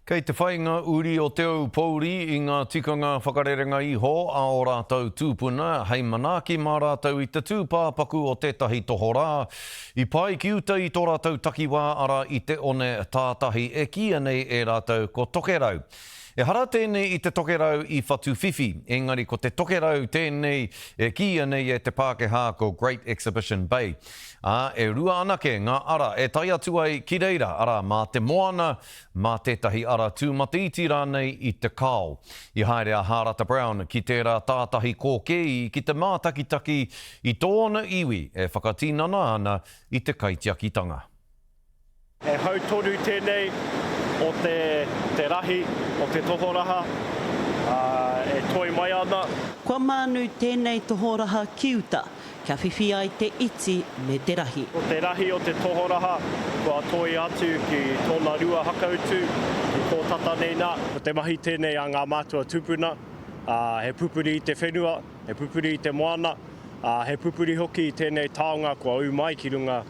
Kei te whai ngā uri o Te Aupōuri i ngā tikanga whakarerenga iho a ō rātou tūpuna hei manaaki mā rātou i te tūpāpaku o tētahi tohorā i pae ki uta i tō rātou takiwā arā i te one tātahi e kīia nei e rātou ko Tokerau. Ehara tēnei i te Tokerau i Whatuwhiwhi, engari ko te Tokerau tēnei e kīia nei e te Pākehā ko Great Exhibition Bay. Ā, e rua anake ngā ara e tae atu ai ki reira, arā, mā te moana, mā tētahi ara tūmataiti rānei i te kao. I haere a Hārata Brown ki tērā tātahi kōkēi ki te mātakitaki i tōna iwi e whakatinana ana i te kaitiakitanga. He hautoru tēnei o te rahi o te tohoraha e toe mai ana. Kua mānu tēnei tohoraha ki uta, kia whiwhi ai te iti me te rahi. Ko te rahi o te tohoraha kua toe atu ki tōna rua hakautu, ki kō tata nei nā. Ko te mahi tēnei a ngā mātua tupuna, he pupuri i te whenua, he pupuri i te moana, he pupuri hoki i tēnei taonga kua ū mai ki runga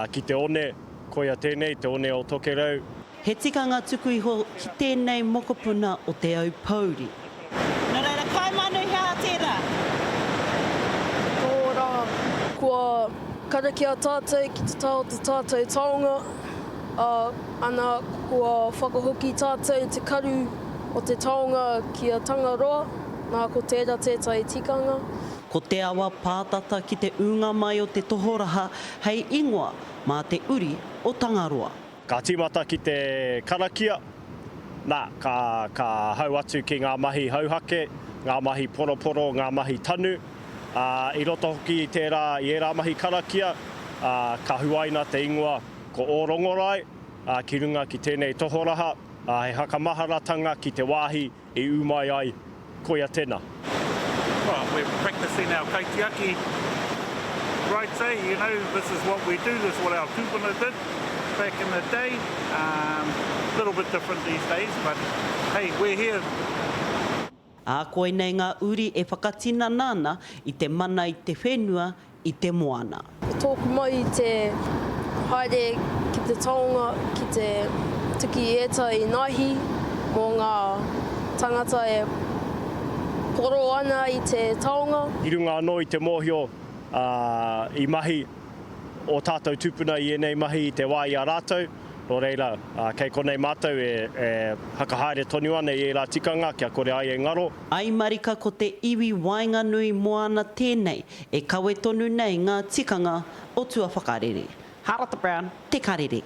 ki te one, koia tēnei, te one o Tokerau. He tikanga tuku iho ki tēnei mokopuna o Te Aupōuri. Nō reira, Kaimanu, he aha tērā? Tōra. Kua karakia tātou ki te taha o te tātou taonga, ā, ana, kua whakahoki tātou i te karu o te taonga ki a Tangaroa, nā, ko tērā tētahi tikanga. Ko te awa pātata ki te ūnga mai o te tohoraha hei ingoa mā te uri o Tangaroa. Ka tīmata ki te karakia, nā, ka, ka hau atu ki ngā mahi hauhake, ngā mahi poroporo, ngā mahi tanu. Ā, i roto hoki i tērā, i ērā mahi karakia, ā, ka huaina te ingoa ko Ōrongorae, ā, ki runga ki tēnei tohoraha, ā, he hakamaharatanga ki te wāhi i ū mai ai, koia tena. Well, we're practicing our kaitiaki rights, eh? You know, this is what we do, this is what our tupuna did back in the day. Um, little bit different these days, but hey, we're here. Ā, koinei ngā uri e whakatinana ana i te mana i te whenua, i te moana. Ko tōku mahi te haere ki te taonga ki te tuki i ētahi naihi mō ngā tangata e poro ana i te taonga. I runga anō i te mōhio i mahi ō tātou tūpuna i ēnei mahi i te wā i a rātou, nō reira, kei konei mātou e whakahaere tonu ana i ērā tikanga kia kore ai e ngaro. Ai marika ko te iwi waenganui moana tēnei e kawe tonu nei ngā tikanga o tuawhakarere. Harata Brown, Te Karere.